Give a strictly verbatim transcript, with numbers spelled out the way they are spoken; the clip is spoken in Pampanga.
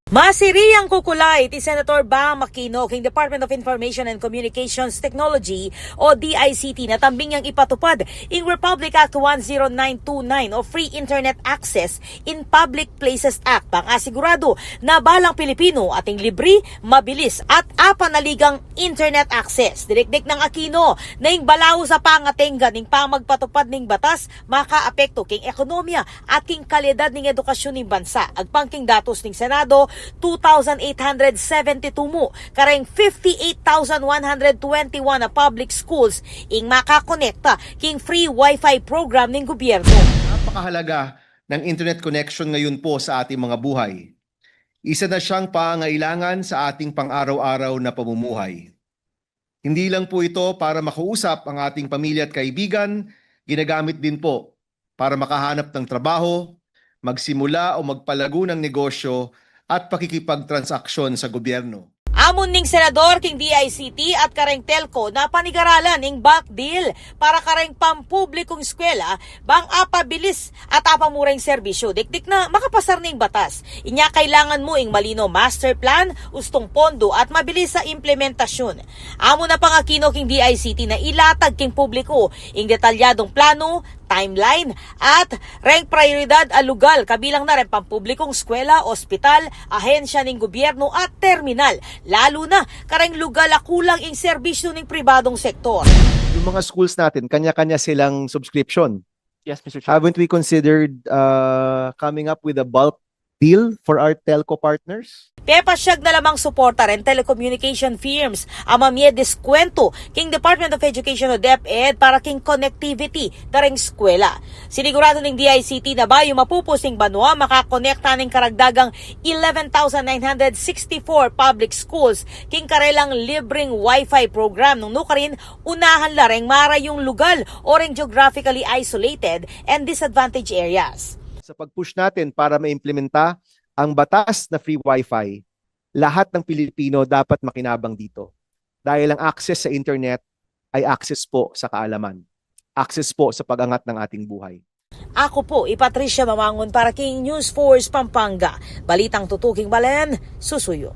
Masiriang kukulait i Senator Bam Aquino king Department of Information and Communications Technology o D I C T na tambing yang ipatupad ing Republic Act one zero nine two nine o Free Internet Access in Public Places Act bang asiguradu na balang Pilipino ating libri, mabilis at apanaligang internet access. Dinikdik nang Aquino na ing balaus a pangatengga ning pamagpatupad ning batas makaapekto king ekonomiya at king kalidad ning edukasyon ning bansa. Agpang king datus ning Senado, two thousand eight hundred seventy-two mu kareng fifty-eight thousand one hundred twenty-one a public schools ing makakonekta king free wifi program ning gobyerno. Napakahalaga ng internet connection ngayon po sa ating mga buhay. Isa na siyang pangailangan sa ating pang-araw-araw na pamumuhay. Hindi lang po ito para makausap ang ating pamilya at kaibigan, ginagamit din po para makahanap ng trabaho, magsimula o magpalago ng negosyo at pakikipagtransaksyon sa gobyerno. Amun ning senador king D I C T at kareng telco na panigaralan ing bulk deal para kareng pampublikong eskwela bang apabilis at apamura ing serbisyo dikdik na makapasar ning batas. Inya kailangan mu ing malino master plan, ustung pondo at mabilis a implementasyun. Amu na pang Aquino king D I C T na ilatag king publiko ing detalyadong plano, timeline, at reng prayoridad a lugal kabilang na reng pampublikong eskwela, ospital, ahensya ning gobyerno at terminal, lalu na kareng lugal a kulang ing serbisyo ning pribadong sektor. Yung mga schools natin, kanya-kanya silang subscription. Yes, Mister Chair. Haven't we considered uh, coming up with a bulk deal for our telco partners? Pepasyag na lamang suporta reng telecommunication firms a mamie diskwento king Department of Education o DepEd para king connectivity kareng eskwela. Sinigurado ning D I C T na bayu mapupus ing banua makakonekta ning karagdagang eleven thousand nine hundred sixty-four public schools king karelang libreng wifi program nung nukarin unahan la reng marayung lugal o reng geographically isolated and disadvantaged areas. Sa pag-push natin para maimplementa ang batas na free wifi, lahat ng Pilipino dapat makinabang dito. Dahil ang access sa internet ay access po sa kaalaman. Access po sa pag-angat ng ating buhay. Aku pu i Patricia Mamangun para king News Force Pampanga. Balitang tutuking balen, susuyu.